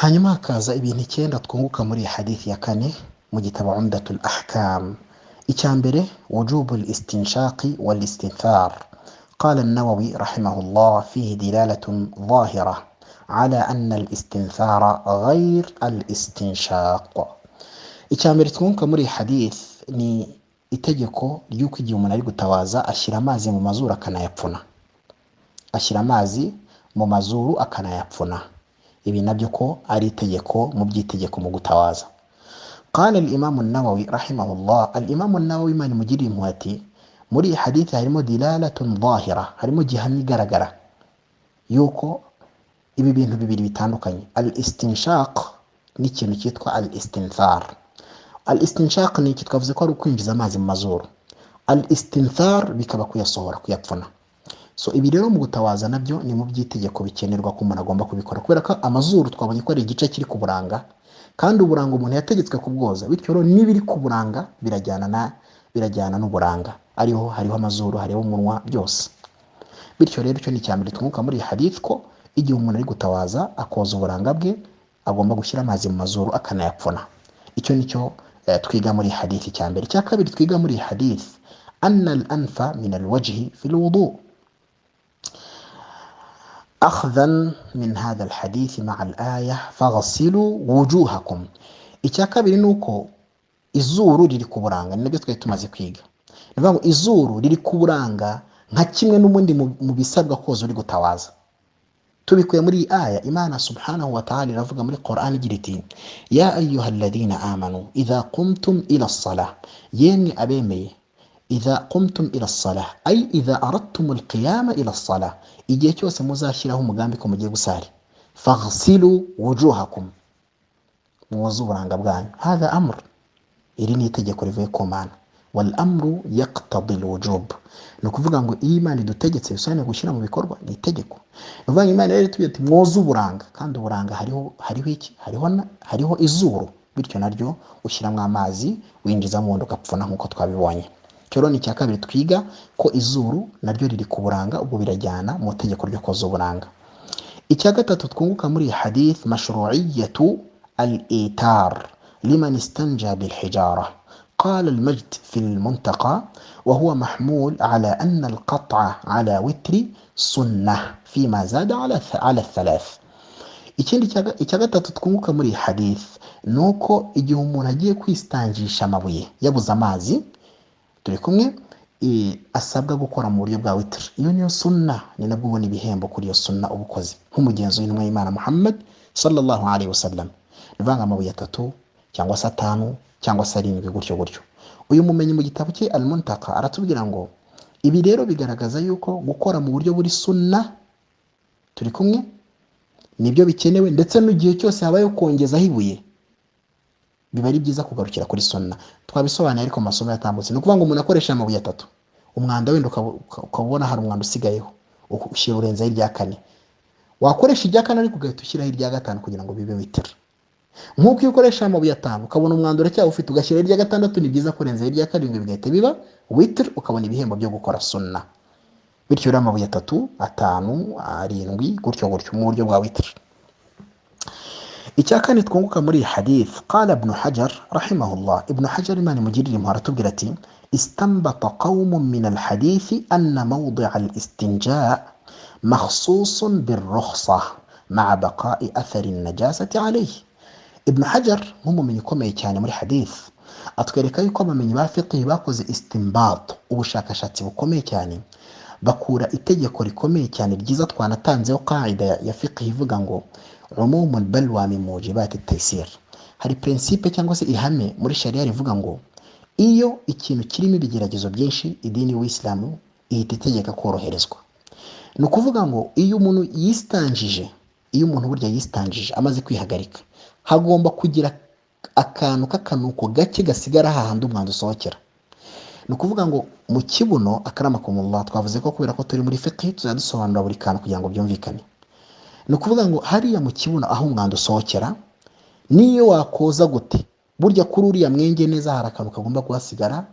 Hanyuma hakaza ibintu 9 twunguka muri hadithi ya 4 mu gitabo Umdatul Ahkam. Icya mbere, wujubul istinshaqi wal istinthar. قال النووي رحمه الله فيه دلالة ظاهرة على أن الاستنثار غير الاستنشاق. Icya mbere twunguka muri hadith ni itegeko ry'uko igihe umuntu ari gutawaza ashyira amazi mu mazuru akanayapfuna, ashyira amazi mu mazuru akanayapfuna. Ibi nabyo ko ari itegeko mu by'itegeko mu gutawaza. قال الإمام النووي رحمه الله، الإمام النووي man mugiri impuhati, muri hadith harimo dilalatun dhahira, harimo gihamya igaragara yuko ibi bintu bibiri bitandukanye, al-istinshaq n'ikintu cyitwa al-istinthar. Al-istinshaq ni iki? Twavuze ko ari ukwinjiza amazi mu mazuru. Al-istinthar bikaba kuyasohora, kuyapfuna. So ibi rero mu gutawaza nabyo ni mu by'itegeko bikenerwa ko umuntu agomba kubikora, kubera ko amazuru twabonye ko ari igice kiri ku buranga, kandi uburanga umuntu yategetswe kubwoza, bityo rero n'ibiri ku buranga birajyana n'uburanga, ariho hariho amazuru, hariho umunwa, byose. Bityo rero icyo ni icya mbere twunguka muri hadith, ko igihe umuntu ari gutawaza akoza uburanga bwe agomba gushyira amazi mu mazuru akanayapfuna. Icyo nicyo twiga muri hadith cya mbere. Icya kabiri twiga muri hadith, anna al-anfa min al-wajhi fi al-wudu أخذا من هذا الحديث مع الآية فاغسلوا وجوهكم. Icya kabiri nuko izuru riri ku buranga, ni nabyo twari tumaze kwiga. Ni ukuvuga ngo izuru riri ku buranga nka kimwe n'ubundi mu bisabwa koza uri gutawaza. Tubikuye muri iyi aya, Imana subhanahu wa ta'ala iravuga muri Qur'an igira iti: ya ayyuha alladhina amanu idha qumtum ila as-salah, yemwe abemeye, idha qumtum ila as-salah ay idha aradtum al-qiyama ila as-salah, igihe cyose muzashyiraho umugambi ko mugiye gusari, faghsilu wujuhakum, mwoze uburanga bwanyu. Hadha amr, iri ni itegeko rivuye ku Mana. Wal amru yaqtadi al-wujub, ni ukuvuga ngo iyo Imana idutegetse bisobanuye gushyira mu bikorwa, ni itegeko. Ni ukuvuga ngo Imana rero itubwira ati mwoze uburanga, kandi uburanga hariho iki? Hariho izuru, bityo naryo ushyiramo amazi winjizamo ubundi ugapfuna nk'uko twabibonye. Icyo rero ni icya kabiri twiga, ko izuru naryo riri ku buranga, ubwo birajyana mu itegeko ryo koza uburanga. Icya gatatu twunguka muri hadith, mashru'iyatu al-itar liman istanja bil hijara. قال المجد في المنتقى وهو محمول على أن القطع على وتر سنة فيما زاد على الثلاث. Ikindi icya gatatu twunguka muri hadith nuko igihe umuntu agiye kwistanjisha amabuye yabuze amazi, turi kumwe, asabwa gukora mu buryo bwa witr. Iyo niyo sunna, ni nabwo ubona ibihembo kuri iyo sunna ubukoze nk'umugenzi w'intumwa y'Imana Muhammad sallallahu alaihi wasallam. Ni ukuvuga amabuye 3 cyangwa se 5 cyangwa se 7 gutyo gutyo. Uyu mumenyi mu gitabo cye Al-Muntaka aratubwira ngo ibi rero bigaragaza yuko gukora mu buryo buri sunna, turi kumwe, nibyo bikenewe, ndetse n'igihe cyose habayeho kongezaho ibuye biba ari byiza kugarukira kuri sunna. Twabisobanuye ariko mu masomo yatambutse. Ni ukuvuga ngo umuntu akoresha amabuye 3, umwanda wenda ukabona hari umwanda usigayeho, ushyira urenzaho irya 4, wakoresha irya 4 ariko ugahita ushyiraho irya 5 kugira ngo bibe witr. Nk'uko iyo ukoresha amabuye 5 ukabona umwanda uracyawufite ugashyiraho irya 6, ni byiza kurenzaho irya 7 bigahita biba witr, ukabona ibihembo byo gukora sunna. Bityo rero amabuye 3, 5, 7 gutyo gutyo mu buryo bwa witr. Icya kane twunguka muri hadith, qala Ibn Hajar rahimahullah, Ibn Hajar Imana imugirire impuhwe aratubwira ati istanbata qaumun min al-hadith anna mawdi' al-istinja' makhsusun bir-rukhsah ma'a baqa'i athari an-najasati alayhi. Ibn Hajar nk'umumenyi ukomeye cyane muri hadith atwereka yuko abamenyi ba fiqh bakoze istinbat, ubushakashatsi bukomeye cyane, bakura itegeko rikomeye cyane ryiza twanatanzeho qaida ya fiqh ivuga ngo umumul balwa min mujibat at-taysir. Hari principe cyangwa se ihame muri sharia rivuga ngo iyo ikintu kirimo ibigeragezo byinshi, idini y'Ubuislamu ihita itegeka koroherezwa. Ni ukuvuga ngo iyo umuntu yistanjije, iyo umuntu burya yistanjije amaze kwihagarika, hagomba kugira akantu k'akanuko gake gasigara hahandi umwanda usohokera. Ni ukuvuga ngo mu kibuno, akramakumullah, twavuze ko kubera ko turi muri fiqh tuzadusobanura buri kantu kugira ngo byumvikane. Ni ukuvuga ngo hariya mu kibuno aho umwanda usohokera, niyo wakoza gute, burya kuri uriya mwenge neza hari akantu kagomba kuhasigara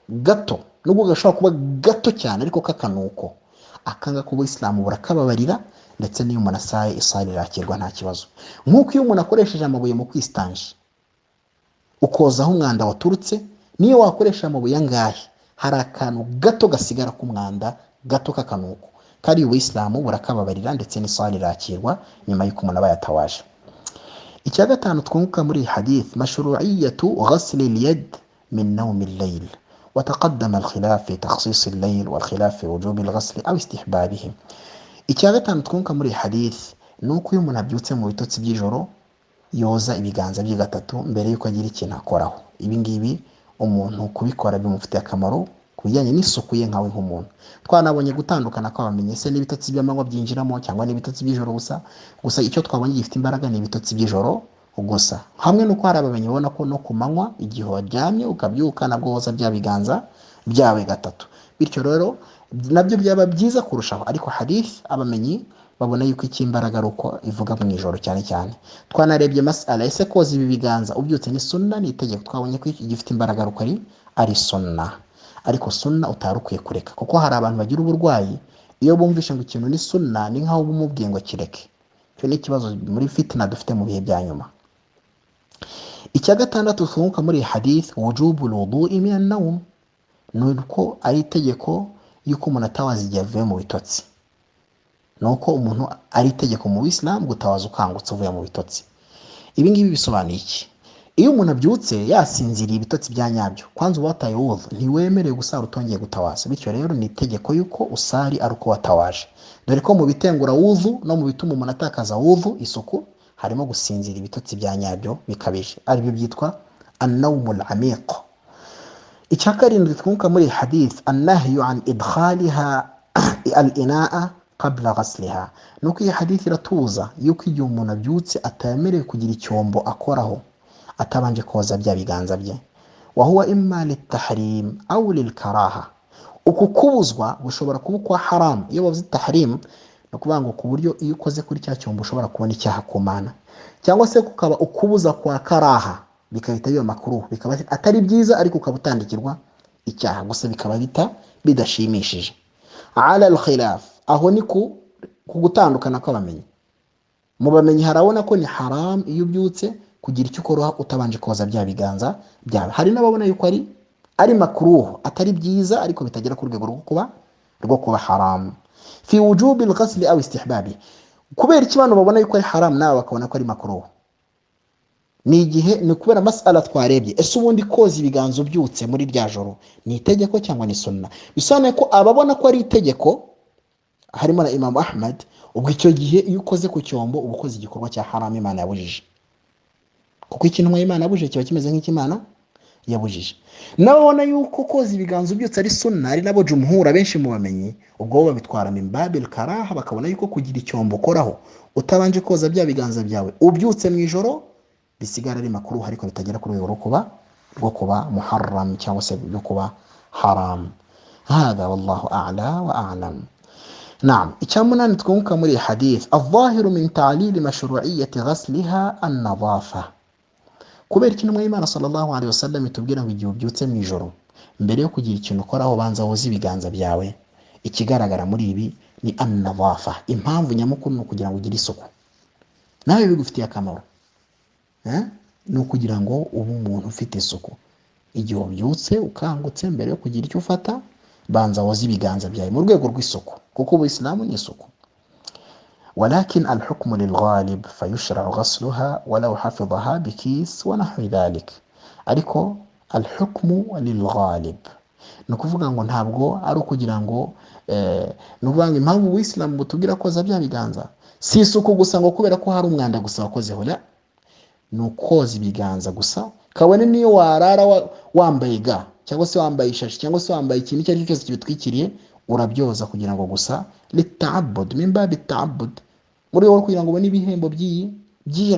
gato, nubwo gashobora kuba gato cyane ariko k'akanuko. Akanga ku Buyisilamu burakababarira, Ndetse n'iyo umuntu asaye, isari irakirwa, nta kibazo. Nk'uko iyo umuntu akoresheje amabuye mu kwistanje, ukozaho umwanda waturutse, niyo wakoresha amabuye angahe, hari akantu gato gasigara k'umwanda, gato k'akanuko kari, ubuyisilamu burakababarira, ndetse n'isari irakirwa nyuma y'uko umuntu aba yatawaje. Icya gatanu twunguka muri iyi hadith: mashru'iyatu ghasli al-yad min nawmi al-layl. وتقدم الخلاف في تخصيص الليل والخلاف في وجوب الغسل أو استحبابه. Icya gatanu twunguka muri iyi hadith ni uko iyo umuntu abyutse mu bitotsi by'ijoro, yoza ibiganza bye gatatu mbere y'uko agira ikintu akoraho. Ibi ngibi umuntu kubikora bimufitiye akamaro ku bijyanye n'isuku ye nkawe nk'umuntu. Twanabonye gutandukana kw'abamenyi: ese n'ibitotsi by'amanywa byinjiramo cyangwa n'ibitotsi by'ijoro gusa? Gusa icyo twabonye gifite imbaraga ni ibitotsi by'ijoro gusa, hamwe n'uko hari abamenyi babona ko no ku manywa, igihe waryamye ukabyuka, nabwo woza bya biganza byawe gatatu. Bityo rero nabyo byaba byiza kurushaho. Ariko hadith, abamenyi babona yuko icy'imbaraga ari uko ivuga mu ijoro cyane cyane. Twanarebye masala: ese koza ibi biganza ubyutse ni sunna, ni itegeko? Twabonye ko igifite imbaraga ari uko ari sunna, ariko sunna utari ukwiye kureka, kuko hari abantu bagira uburwayi, iyo bumvishe ngo ikintu ni sunna, ni nkaho uba umubwiye ngo kireke. Icyo ni ikibazo muri fitina dufite mu bihe bya nyuma. Icya gatandatu twunguka muri iyi hadith: wujubu lwudui min annawm, ni uko ari itegeko yuko umuntu atawaza igihe avuye mu bitotsi. Ni uko umuntu ari itegeko mu bisilamu gutawaza ukangutse uvuye mu bitotsi. Ibi ngibi bisobanuye iki? Iyo umuntu abyutse yasinziriye ibitotsi bya nyabyo, kwanza uba wataye wudu, ntiwemerewe gusara utongeye gutawaza. Bityo rero ni itegeko yuko usari ari uko watawaje, dore ko mu bitengura wudu no mu bituma umuntu atakaza wudu, isuku, harimo gusinzira ibitotsi bya nyabyo bikabije, aribyo byitwa annawmul amiq. Icya karindwi twunguka muri iyi hadith: annahyu an idkhaliha al inaa qabla ghasliha. Nuko iyi hadith iratuza yuko igihe umuntu abyutse atemerewe kugira icyombo akoraho atabanje koza bya biganza bye. Wahuwa imma litahrim au lilkaraha. Uku kubuzwa gushobora kuba ukwa haramu. Iyo bavuze tahrim, ni ukuvuga ngo ku buryo iyo ukoze kuri cya cyombo ushobora kubona icyaha ku Mana, cyangwa se kukaba ukubuza kwa karaha, bigahita biba makruh, bikaba atari byiza ariko ukaba utandikirwa icyaha, gusa bikaba bidashimishije. Ala alkhilaf, aho ni ku gutandukana kw'abamenyi. Mu bamenyi harabona ko ni haram iyo ubyutse kugira icyo ukora utabanje koza bya biganza byawe. Hari n'ababona yuko ari makruh, atari byiza ariko bitagera ku rwego rwo kuba haram. Fi wujubi alghasli aw istihbabi. Kubera iki abantu babona yuko ari haram nawe bakabona ko ari makruh? Ni igihe ni ukubera masala twarebye: ese ubundi koza ibiganza ubyutse muri rya joro ni itegeko cyangwa ni sunna? Bisobanuye ko ababona ko ari itegeko, harimo na Imam Ahmad, ubwo icyo gihe iyo ukoze ku cyombo uba ukoze igikorwa cya haram Imana yabujije, kuko ikintu Imana yabujije kiba kimeze nk'ikimana yabujije. N'ababona yuko koza ibiganza ubyutse ari sunna, ari nabo jumhura, benshi mu bamenyi, ubwo bo babitwara min babil karaha, bakabona yuko kugira icyombo ukoraho utabanje koza bya biganza byawe ubyutse mu ijoro bisigara ari makruh, ariko bitagera ku rwego rwo kuba muharram cyangwa se rwo kuba haram. هذا والله أعلى وأعلم. نعم، icyamunani twunguka muri iyi hadith: الظاهر من تعليل مشروعية غسلها النظافة. Kubera iki intumwa y'Imana sallallahu alaihi wasallam itubwira ngo igihe ubyutse mu ijoro, mbere yo kugira ikintu ukoraho, banza woze ibiganza byawe? Ikigaragara muri ibi ni annadhafa. Impamvu nyamukuru ni ukugira ngo ugire isuku, nawe bigufitiye akamaro, eh? Ni ukugira ngo ube umuntu ufite isuku. Igihe ubyutse ukangutse, mbere yo kugira icyo ufata, banza woze ibiganza byawe mu rwego rw'isuku, kuko ubuyisilamu ni isuku. ولكن الحكم للغالب، فيشرع غسلها ولو حفظها بكيس ونحو ذلك. Ariko الحكم للغالب ni ukuvuga ngo ntabwo ari ukugira ngo ni ukuvuga ngo impamvu ubuyisilamu butubwira koza bya biganza si isuku gusa, ngo kubera ko hari umwanda gusa wakozeho. La, ni ukoza ibiganza gusa, kabone niyo warara wambaye ga, cyangwa se wambaye ishashi, cyangwa se wambaye ikintu icyo ari cyo cyose kibitwikiriye, urabyoza kugira ngo gusa litaabud, min babi taabud, mu rwego rwo kugira ngo ubone ibihembo by'iyi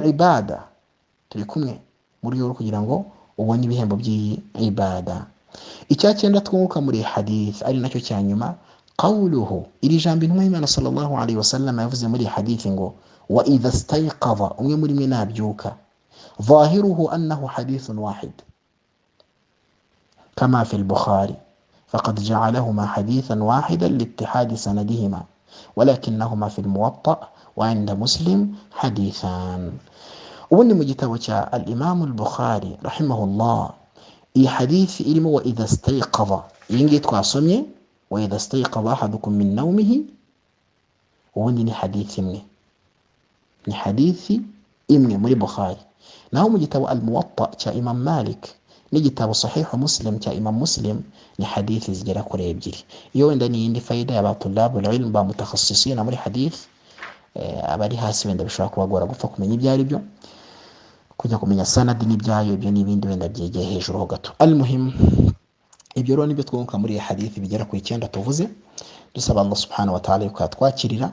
ibada. Turi kumwe? Mu rwego rwo kugira ngo ubone ibihembo by'iyi ibada. Icya cyenda twunguka muri hadith, ari nacyo cya nyuma: qawluhu, iri jambo intumwa y'Imana sallallahu alaihi wasallam yavuze muri hadith ngo wa idha stayqadha, umwe muri mwe nabyuka. ظاهره أنه حديث واحد كما في البخاري، فقد جعلهما حديثا واحدا لاتحاد سندهما. Walakinnahuma fi lmuwatta wa inda Muslim hadithan. Ubundi mu gitabo cya al-Imamu al-Bukhari rahimahullah, iyi hadithi irimo wa idha stayqadha, iyi ngiyi twasomye, wa idha stayqadha ahadukum min nawmihi, ubundi ni hadithi imwe, ni hadithi imwe muri Bukhari. Naho mu gitabo al-Muwatta cya Imam Malik n'igitabo Sahihu Muslim cya Imam Muslim ni hadithi zigera kuri ebyiri. Iyo wenda ni iyindi fayida ya ba tulabul ilm, ba mutakhassisina muri hadith, abari hasi wenda bishobora kubagora gupfa kumenya ibyo ari byo, kujya kumenya sanadi n'ibyayo, ibyo n'ibindi wenda byegeye hejuru ho gato. Almuhim, ibyo rero nibyo twunguka muri iyi hadithi bigera ku 9 tuvuze. Dusaba Allah subhanahu wa ta'ala yuko yatwakirira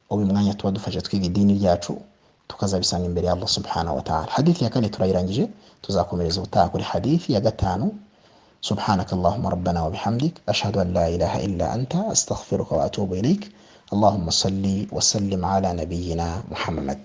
uyu mwanya tuba dufashe twiga idini ryacu, tukazabisanga imbere ya Allah subhanahu wa ta'ala. Hadithi ya 4 turayirangije, tuzakomereza ubutaha kuri hadithi ya 5. Subhanaka Allahumma rabbana wa bihamdik, ashhadu an la ilaha illa anta, astaghfiruka wa atubu ilaik. Allahumma salli wa sallim ala nabiyyina Muhammad.